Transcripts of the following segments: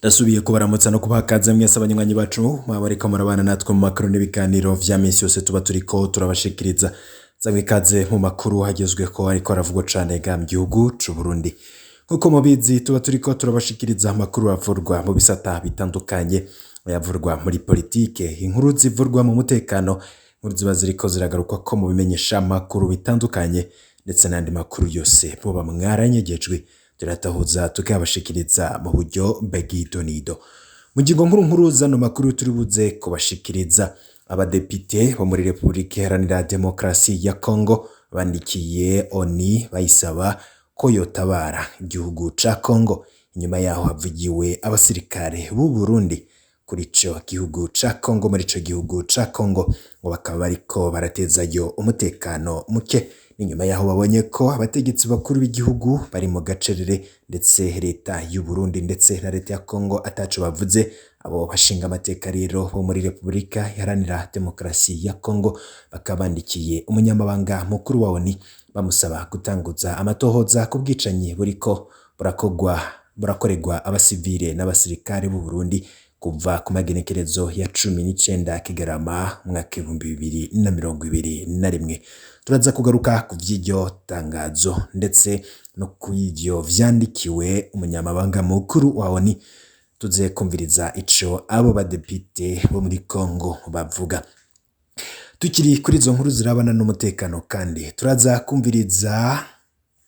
Ndasubiye kubaramutsa no kubaha ikaze mwese abanywanyi bacu mwaba bariko murabana natwe mu makuru n'ibiganiro vya misi yose tuba turiko turabashikiriza. Sangwa ikaze mu makuru hagezweko ariko aravugwa cane ga mu gihugu c'Uburundi. Nk'uko mubizi, tuba turiko turabashikiriza amakuru avurwa mu bisata bitandukanye, ayavurwa muri politike, inkuru zivurwa mu mutekano, inkuru ziba ziriko ziragaruka ko mu bimenyesha amakuru bitandukanye, ndetse n'andi makuru yose boba mwaranyegejwe, turatahuza tukabashikiriza mu buryo bw'idonido. Mu ngingo nkuru nkuru zano makuru turi buze kubashikiriza: abadepite bo muri Repubulika Iharanira Demokarasi ya Kongo bandikiye ONU bayisaba ko yotabara igihugu ca Kongo, inyuma yaho havugiwe abasirikare b'u Burundi kuri ico gihugu ca Kongo, muri ico gihugu ca Kongo, ngo bakaba bariko baratezayo umutekano muke. Inyuma yaho babonye ko abategetsi bakuru b'igihugu bari mu gacerere, ndetse leta y'u Burundi ndetse na leta ya Kongo ataco bavuze. Abo bashinga amateka rero bo muri Repubulika Iharanira Demokarasi ya Kongo bakaba bandikiye umunyamabanga mukuru wa ONU bamusaba gutanguza amatohoza ku bwicanyi buriko burakorwa, burakorerwa abasivile n'abasirikare b'u Burundi kuva ku magenekerezo ya 19 Kigarama umwaka 2021. Turaza kugaruka ku vy'iryo tangazo ndetse no kw'ivyo vyandikiwe umunyamabanga mukuru wa ONU, tuze kumviriza ico abo badepite bo muri Kongo bavuga. Tukiri kuri izo nkuru zirabana n'umutekano kandi, turaza kumviriza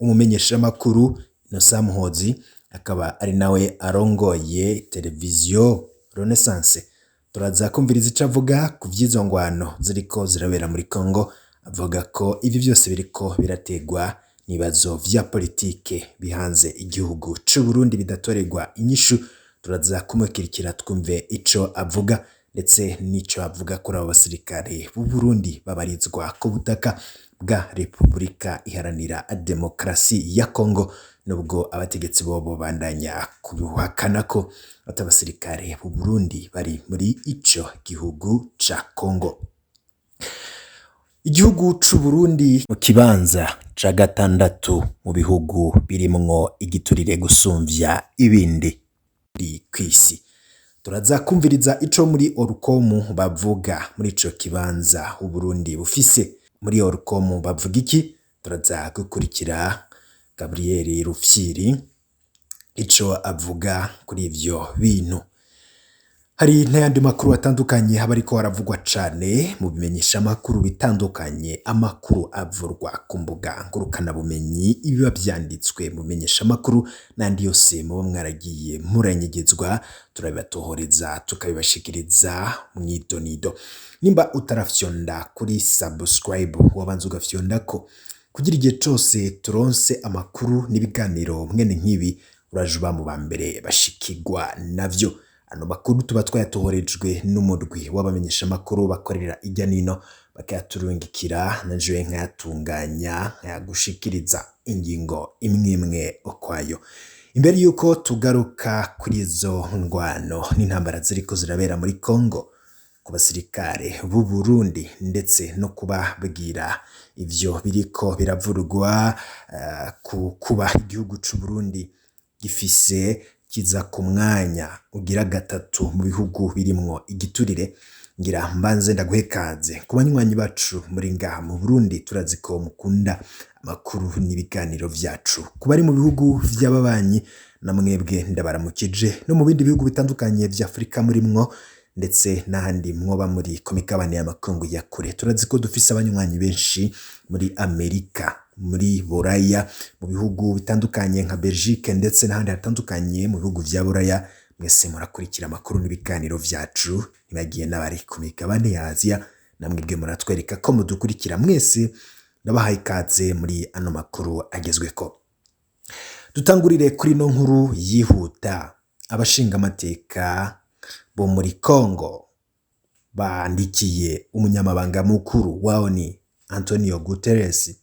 umumenyeshamakuru Innocent Muhozi, akaba ari nawe arongoye televiziyo Renaissance. Turaza kumviriza ico avuga ku vy'izo ngwano ziriko zirabera muri Kongo, avuga ko ibi vyose biriko birategwa n'ibibazo vya politike bihanze igihugu c'u Burundi bidatorerwa inyishu. Turaza kumukurikira twumve ico avuga, ndetse n'ico avuga kuri abo basirikare b'u Burundi babarizwa ku butaka bwa Repubulika Iharanira Demokarasi ya Kongo, nubwo abategetsi bobo bandanya kubuhakana ko ati abasirikare b'u Burundi bari muri ico gihugu ca Kongo. Igihugu c'u Burundi mu kibanza ca gatandatu mu bihugu birimwo igiturire gusumvya ibindi kw'isi. Turaza kumviriza ico muri Orukomu bavuga muri ico kibanza Uburundi bufise. Muri Orukomu bavuga iki? Turaza gukurikira Gabriel Rufyiri ico avuga kuri ivyo bintu. Hari n'ayandi makuru atandukanye haba ariko haravugwa cane mu bimenyesha amakuru bitandukanye, amakuru avurwa ku mbuga ngurukanabumenyi, ibiba vyanditswe mu bimenyesha amakuru n'andi yose muba mwaragiye muranyegezwa, turabibatohoreza tukabibashikiriza mw'idonido. Nimba utarafyonda kuri subscribe, wabanza ugafyondako kugira igihe cose turonse amakuru n'ibiganiro mwene nk'ibi uraje uba mu ba mbere bashikirwa navyo. Ano makuru tuba twayatohorejwe n'umurwi w'abamenyeshamakuru bakorera irya nino, bakayaturungikira, najewe nkayatunganya nkayagushikiriza ingingo imwe imwe ukwayo. Imbere yuko tugaruka kuri izo ngwano n'intambara ziriko zirabera muri Kongo ku basirikare b'u Burundi, ndetse no kubabwira ivyo biriko biravurwa ku kuba igihugu c'u Burundi gifise kiza ku mwanya ugira gatatu mu bihugu birimwo igiturire, ngira mbanze ndaguhe ikaze ku banywanyi bacu muri ngaha mu Burundi. Turazi ko mukunda amakuru n'ibiganiro vyacu. Ku bari mu bihugu vy'ababanyi, na mwebwe ndabaramukije, no mu bindi bihugu bitandukanye vya Afurika murimwo, ndetse n'ahandi mwoba muri ku migabane y'amakungu ya kure. Turazi ko dufise abanywanyi benshi muri Amerika, muri Buraya, mu bihugu bitandukanye nka Belgique, ndetse n'ahandi hatandukanye mu bihugu vya Buraya. Mwese murakurikira amakuru n'ibiganiro vyacu, ntibagiye n'abari ku migabane ya Aziya, namwebwe muratwereka ko mudukurikira. Mwese ndabahaye ikaze muri ano makuru agezweko. Dutangurire kuri ino nkuru yihuta: abashingamateka bo muri Kongo bandikiye umunyamabanga mukuru wa ONU Antonio Guterres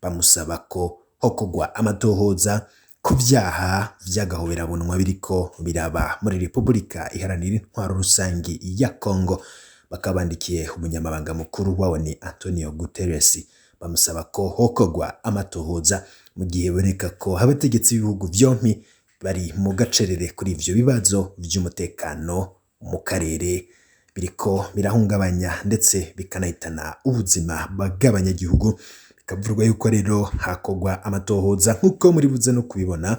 bamusaba ko hokorwa amatohoza ku vyaha vy'agahoberabunwa biriko biraba muri Repubulika Iharanira Intwaro Rusangi ya Kongo. Bakaba bandikiye umunyamabanga mukuru wa ONU Antonio Guterres bamusaba ko hokorwa amatohoza mu gihe biboneka ko abategetsi b'ibihugu vyompi Bari mu gacerere kuri ivyo bibazo vy'umutekano mu karere biriko birahungabanya ndetse bikanahitana ubuzima bw'abanyagihugu. Bikavurwa yuko rero hakorwa amatohoza, nk'uko muri buze no kubibona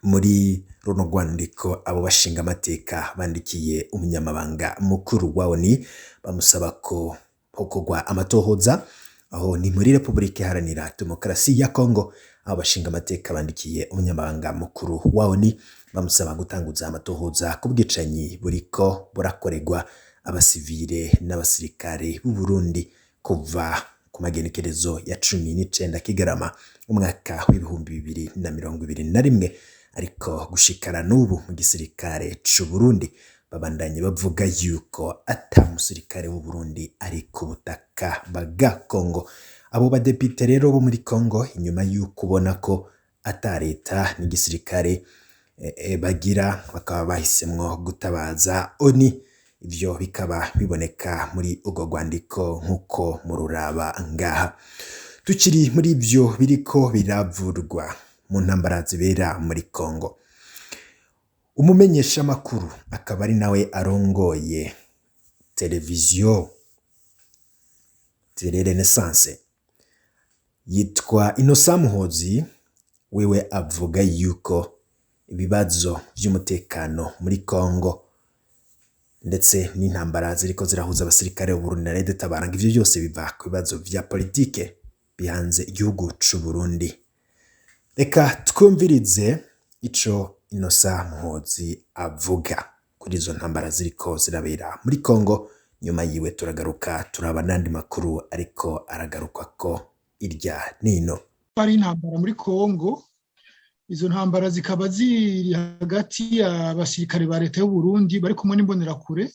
muri runo rwandiko abo bashinga amateka bandikiye umunyamabanga mukuru wa ONU, bamusaba ko hokorwa amatohoza. Aho ni muri Repubulika Iharanira Demokarasi ya Kongo, aho bashinga amateka bandikiye umunyamabanga mukuru wa ONU bamusaba gutanguza amatohoza ku bwicanyi buriko burakorerwa abasivile n'abasirikare b'u Burundi kuva ku magenekerezo ya 19 Kigarama umwaka w'2021. Ariko gushikana n'ubu mu gisirikare c'u Burundi babandanye bavuga yuko ata musirikare w'u Burundi ari ku butaka bwa Kongo. Abo badepite rero bo muri Kongo, inyuma y'uko ubona ko ata leta n'igisirikare bagira, bakaba bahisemwo gutabaza ONU. Ivyo bikaba biboneka muri urwo rwandiko nk'uko mururaba ngaha. Tukiri muri ivyo biriko biravurwa mu ntambara zibera muri Kongo, umumenyeshamakuru akaba ari nawe arongoye televiziyo Tele Renaissance yitwa Innocent Muhozi, wewe avuga yuko ibibazo vy'umutekano muri Kongo ndetse n'intambara ziriko zirahuza abasirikare b'Uburundi na Red Tabara, ngo ivyo byose biva ku bibazo vya politike bihanze igihugu c'u Burundi. Reka twumvirize ico Innocent Muhozi avuga kuri izo ntambara ziriko zirabera muri Kongo. Nyuma yiwe turagaruka turaba n'andi makuru ariko aragaruka ko irya nino. Hari intambara muri Kongo, izo ntambara zikaba ziri hagati y'abasirikare ba leta y'u Burundi bari kumwe n'imbonerakure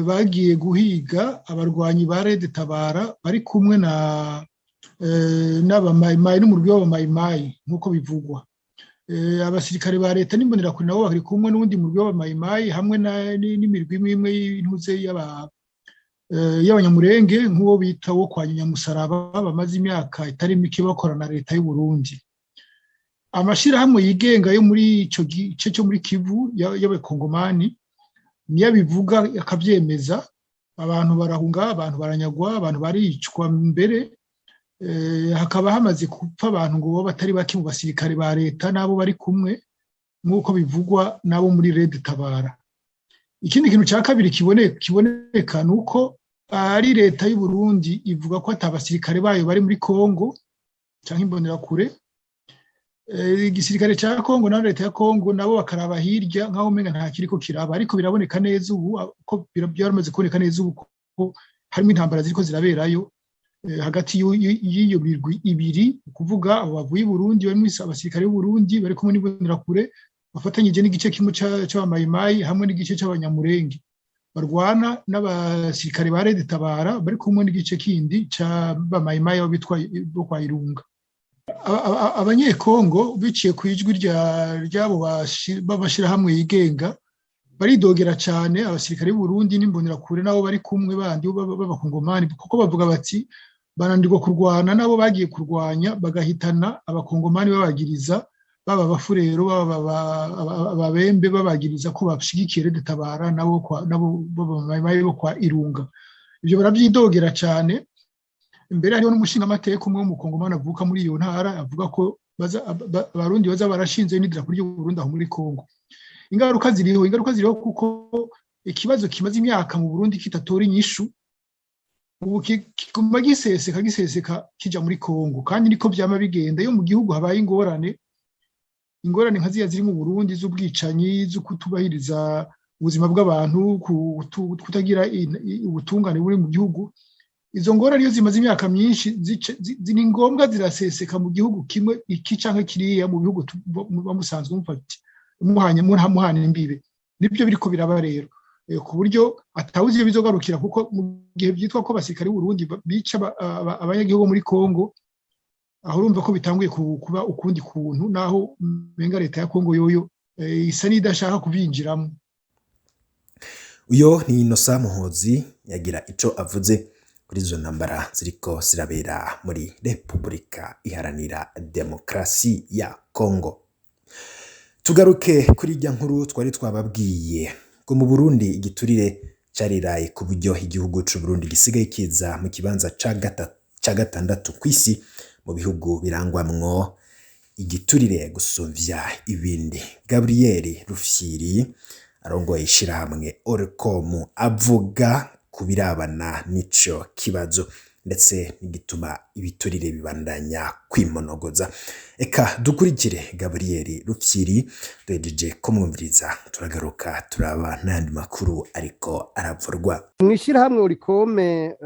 bagiye guhiga abarwanyi ba Red Tabara bari kumwe na n'abamayimayi n'umurwi w'abamayimayi nk'uko bivugwa. Abasirikare ba leta n'imbonerakure nabo bari kumwe n'uwundi murwi w'abamayimayi hamwe n'imirwi imwe imwe y'intuze y'abanyamurenge nk'uwo bita wo kwa Nyamusaraba, bamaze imyaka itari mike bakorana na leta y'u Burundi. Amashirahamwe yigenga yo muri ico gice cyo muri Kivu y'abakongomani niyo abivuga akavyemeza. Abantu barahunga, abantu baranyagwa, abantu baricwa, mbere hakaba hamaze gupfa abantu ngo bo batari bake mu basirikare ba leta n'abo bari kumwe, nk'uko bivugwa n'abo muri Red Tabara. Ikindi kintu cya kabiri kiboneka ni uko ari leta y'u Burundi ivuga ko ata basirikare bayo bari muri Kongo canke imbonerakure. Igisirikare cya Kongo na leta ya Kongo nabo bakaraba hirya nk'aho umenga nta kiriko kiraba, ariko biraboneka neza ubu ko byaramaze kuboneka neza ubu ko harimo intambara ziriko ziraberayo hagati y'iyo mirwi ibiri, ukuvuga abo bavuye i Burundi barimo abasirikare b'u Burundi bari kumwe n'imbonerakure bafatanyije n'igice kimwe c'abamayimayi hamwe n'igice c'abanyamurenge barwana n'abasirikare ba Red Tabara bari kumwe n'igice kindi c'abamayimayi abo bitwa bo kwa Irunga. Abanyekongo biciye ku ijwi ry'abo b'amashirahamwe yigenga baridogera cane abasirikare b'u Burundi n'imbonerakure n'abo bari kumwe bandi b'abakongomani, kuko bavuga bati bananirwa kurwana n'abo bagiye kurwanya, bagahitana abakongomani babagiriza, baba abafurero, baba ababembe, babagiriza ko bashigikiye Red Tabara nabo b'abamayimayi bo kwa Irunga. Ivyo baravyidogera cane. Mbere hariho n'umushingamateka umwe w'umukongomani avuka muri iyo ntara avuga ko abarundi baza barashinze n'idarapo ry'u Burundi aho muri Kongo. Ingaruka ziriho, ingaruka ziriho kuko ikibazo kimaze imyaka mu Burundi kitatora inyishu ubu kiguma giseseka giseseka kija muri Kongo, kandi niko vyama bigenda iyo mu gihugu habaye ingorane, ingorane nka ziriya ziri mu Burundi z'ubwicanyi, zo kutubahiriza ubuzima bw'abantu, kutagira ubutungane buri mu gihugu. Izo ngorane iyo zimaze imyaka myinshi ni ngombwa ziraseseka mu gihugu kimwe iki canke kiriya mu bihugu muba musanzwe muhanye imbibe. Nibyo biriko biraba rero, ku buryo atawuzi iyo bizogarukira, kuko mu gihe vyitwa ko abasirikare b'u Burundi bica abanyagihugu muri Kongo, aho urumva ko bitanguye kuba ukundi kuntu, naho umenga leta ya Kongo yoyo isa n'idashaka kubinjiramo. Uyo ni Innocent Muhozi yagira ico avuze kuri izo ntambara ziriko zirabera muri Repubulika Iharanira Demokarasi ya Kongo. Tugaruke kuri irya nkuru twari twababwiye ngo mu Burundi igiturire cariraye ku buryo igihugu c'u Burundi gisigaye kiza mu kibanza ca gatandatu kw'isi mu bihugu birangwamwo igiturire gusumvya ibindi. Gabriel Rufyiri arongoye ishirahamwe Orcom avuga ku birabana n'ico kibazo ndetse n'igituma ibiturire bibandanya kwimonogoza. Eka dukurikire Gabriel Rufyiri, duhejeje kumwumviriza turagaruka turaba n'ayandi makuru ariko aravurwa. Mw'ishirahamwe Orikome,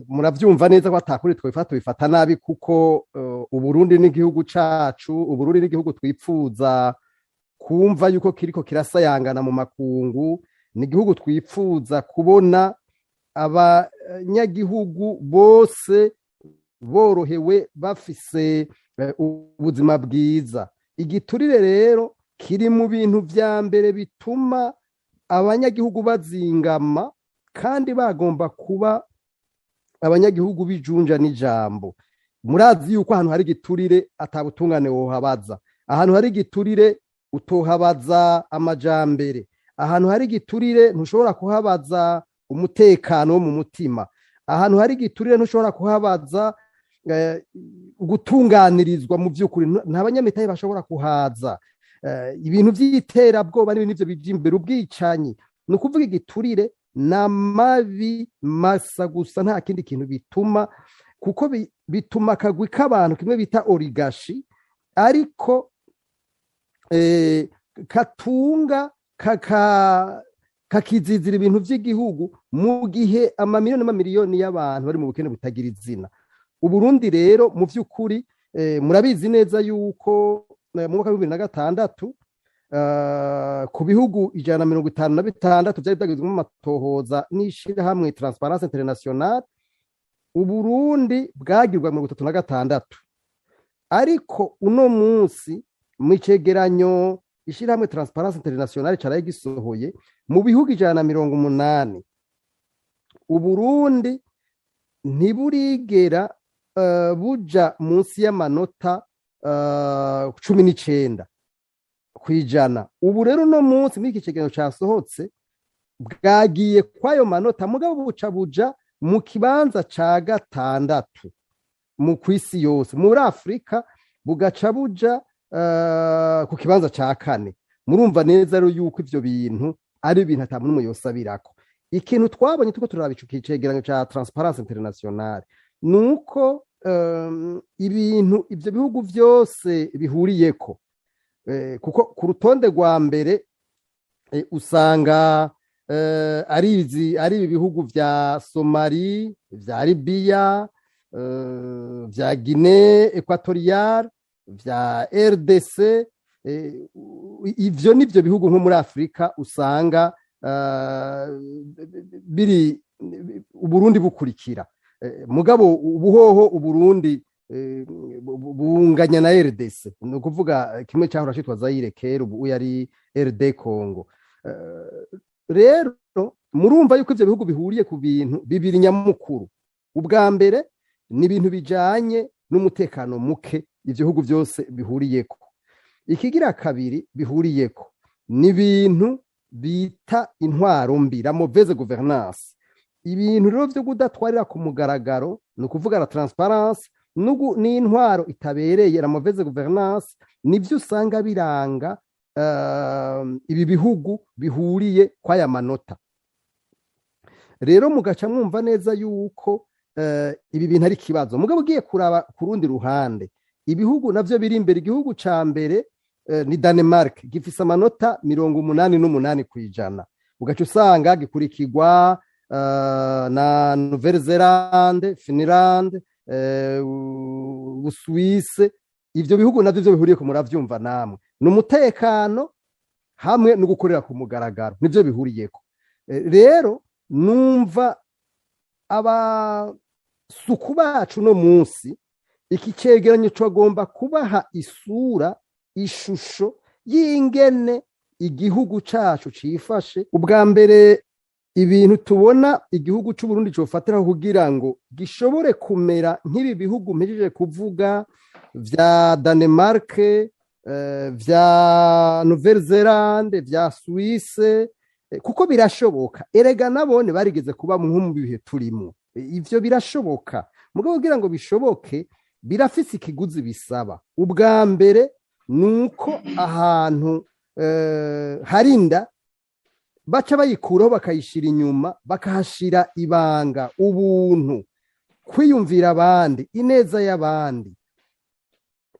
muravyumva neza ko atakuri twifata tubifata nabi, kuko Uburundi n'igihugu cacu, Uburundi n'igihugu twipfuza kumva yuko kiriko kirasayangana mu makungu, ni igihugu twipfuza kubona abanyagihugu bose borohewe, bafise ubuzima bwiza. Igiturire rero kiri mu bintu vya mbere bituma abanyagihugu bazingama kandi bagomba kuba abanyagihugu bijunja n'ijambo. Murazi yuko ahantu hari igiturire atabutungane wohabaza, ahantu hari igiturire utohabaza amajambere, ahantu hari igiturire ntushobora kuhabaza umutekano wo mu mutima, ahantu hari igiturire ntushobora kuhabaza gutunganirizwa. Mu by'ukuri nta banyamitahe bashobora kuhaza, ibintu by'iterabwoba n'ibintu ivyo bija imbere, ubwicanyi. Ni ukuvuga igiturire ni amabi masa gusa, nta kindi kintu bituma, kuko bituma akagwi k'abantu kimwe bita oligarchie, ariko katunga kakizizira ibintu by'igihugu mu gihe amamiliyoni n'amamiliyoni y'abantu bari mu bukene butagira izina. Uburundi rero mu by'ukuri, murabizi neza yuko mu mwaka wa 2006, ku bihugu 156 byari byagizwemo amatohoza n'ishirahamwe Transparency International, Uburundi bwagirwa 36. Ariko uno munsi mu icegeranyo ishirahamwe Transparency International caraye gisohoye, mu bihugu 180, Uburundi ntiburigera buja munsi y'amanota 19%. Ubu rero uno munsi muri iki cegeranyo casohotse bwagiye kw'ayo manota, mugabo buca buja mu kibanza ca gatandatu mu kw'isi yose, muri Afurika bugaca buja ku kibanza ca kane. Murumva neza rero yuko ivyo bintu ari ibintu ata muntu yosabirako. Ikintu twabonye turiko turaraba ico cegeranyo ca Transparency International nuko ibintu ivyo bihugu vyose bihuriyeko, kuko ku rutonde rwa mbere usanga ari izi, ari ibi bihugu vya Somali, vya Libya, vya Guinée Equatoriale, vya RDC. Ivyo nivyo bihugu nko muri Afurika usanga biri Uburundi bukurikira. Mugabo ubuhoho Uburundi bunganya na RDC, ni ukuvuga kimwe cyahora citwa Zaire kera, ubu yari RD Congo. Rero murumva yuko ivyo bihugu bihuriye ku bintu bibiri nyamukuru. Ubwa mbere ni ibintu bijanye n'umutekano muke ivyo bihugu byose bihuriyeko. Ikigira kabiri bihuriyeko ni ibintu bita intwaro mbi, la mauvaise gouvernance. Ibintu rero vyo kudatwarira ku mugaragaro, ni ukuvuga la transparence, n'intwaro itabereye, la mauvaise gouvernance, nivyo usanga biranga ibi bihugu bihuriye kw'aya manota. Rero mugaca mwumva neza yuko ibi bintu ari ikibazo. Mugabo ugiye kuraba ku rundi ruhande ibihugu navyo biri imbere, igihugu ca mbere ni Danemark, gifise amanota 88%. Ugaca usanga gikurikirwa na Nouvelle-Zélande, Finland, Busuwise. Ivyo bihugu navyo vyo bihuriye ku muravyumva namwe, ni umutekano hamwe no gukorera ku mugaragaro, nivyo bihuriyeko. Rero numva abasuku bacu no munsi iki cegeranyo cagomba kubaha isura, ishusho y'ingene igihugu cacu cifashe. Ubwa mbere ibintu tubona igihugu c'Uburundi cofatiraho kugira ngo gishobore kumera nk'ibi bihugu mpejeje kuvuga vya Danemark. vya Nouvelle-Zélande, vya Suisse, kuko birashoboka. Erega nabone barigeze kuba nko mu bihe turimo. Ivyo birashoboka, mugabo kugira ngo bishoboke birafise ikiguzi bisaba. Ubwa mbere nuko ahantu harinda baca bayikuraho bakayishira inyuma, bakahashira ibanga, ubuntu, kwiyumvira abandi, ineza y'abandi.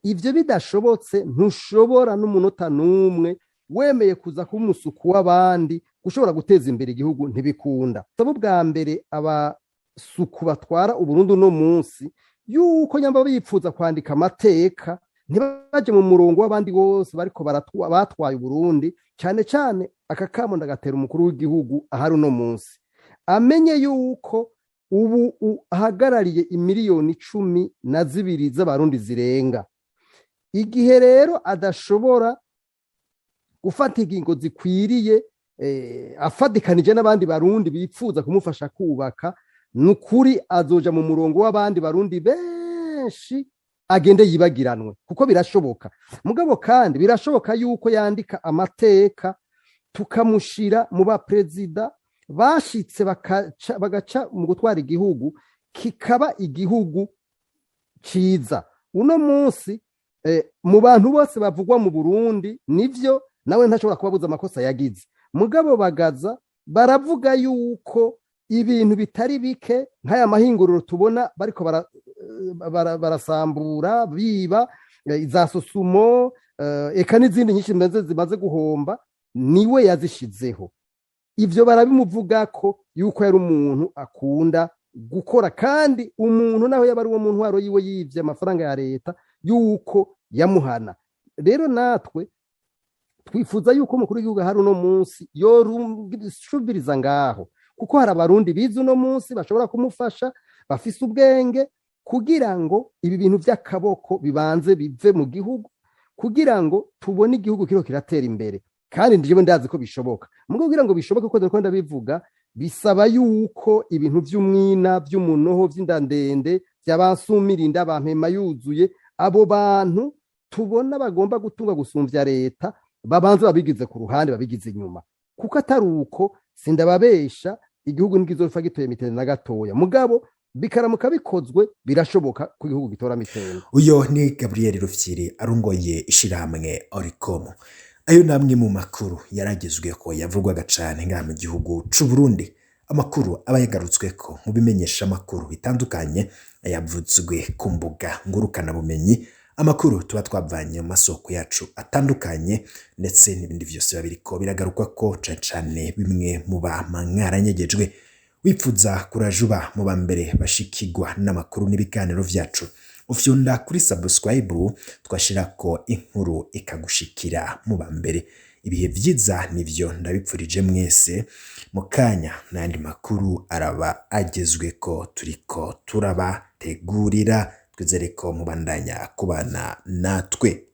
Ivyo bidashobotse, ntushobora n'umunota n'umwe wemeye kuza kuba umusuku w'abandi gushobora guteza imbere igihugu, ntibikunda. Saba ubwa mbere abasuku batwara Uburundi uno munsi yuko nyamba bipfuza kwandika amateka, ntibaje mu murongo w'abandi bose bariko batwaye Uburundi. Cyane cyane aka kamo ndagatera umukuru w'igihugu ahari uno munsi, amenye yuko ubu ahagarariye imiliyoni 12 z'Abarundi zirenga. Igihe rero adashobora gufata ingingo zikwiriye afatikanije n'abandi Barundi bipfuza kumufasha kubaka, ni ukuri azoja mu murongo w'abandi Barundi benshi, agende yibagiranwe, kuko birashoboka. Mugabo kandi birashoboka yuko yandika amateka, tukamushira mu baperezida bashitse bagaca mu gutwara igihugu, kikaba igihugu ciza. Uno munsi mu bantu bose bavugwa mu Burundi, nivyo nawe ntashobora kubabuza amakosa yagize, mugabo Bagaza baravuga yuko ibintu bitari bike nk'aya mahinguriro tubona bariko barasambura, biba, za SOSUMO, eka n'izindi nyinshi zimaze guhomba, niwe yazishizeho. Ivyo barabimuvuga ko yuko yari umuntu akunda gukora, kandi umuntu naho yaba ari uwo mu ntwaro yiwe yivye amafaranga ya leta, yuko yamuhana. Rero natwe twifuza yuko umukuru w'igihugu hari uno munsi yorubiriza ngaho, kuko hari Abarundi bize uno munsi bashobora kumufasha, bafise ubwenge, kugira ngo ibi bintu by'akaboko bibanze bive mu gihugu, kugira ngo tubone igihugu kiriho kiratera imbere. Kandi njyewe ndazi ko bishoboka. Mugabo kugira ngo bishoboke, uko dore ndabivuga, bisaba yuko ibintu by'umwina, by'umunoho, by'indandende, by'abasumirinda, bampema yuzuye, abo bantu tubona bagomba gutunga gusumvya leta, babanze babigize ku ruhande, babigize inyuma, kuko atari uko, sindababesha, igihugu ntikizopfa gitoye mitende na gatoya. Mugabo bikaramuka bikozwe, birashoboka ko igihugu gitora mitende. Uyo ni Gabriel Rufyiri arongoye ishirahamwe Oricom. Ayo namwe mu makuru yaragezweko, yavugwaga cane ngaha mu gihugu c'u Burundi, amakuru aba yagarutsweko mu bimenyesha amakuru bitandukanye, yavuzwe ku mbuga ngurukanabumenyi, amakuru tuba twavanye mu masoko yacu atandukanye, ndetse n'ibindi vyose biba biriko biragarukwa ko cane cane bimwe mu mwaranyegejwe. Wipfuza kurajuba mu ba mbere bashikirwa n'amakuru n'ibiganiro vyacu, ufyonda kuri subscribe, twashirako inkuru ikagushikira mu ba mbere. Ibihe vyiza nivyo ndabipfurije mwese. Mu kanya n'ayandi makuru araba agezweko turiko turabategurira. Twizere ko mubandanya kubana natwe.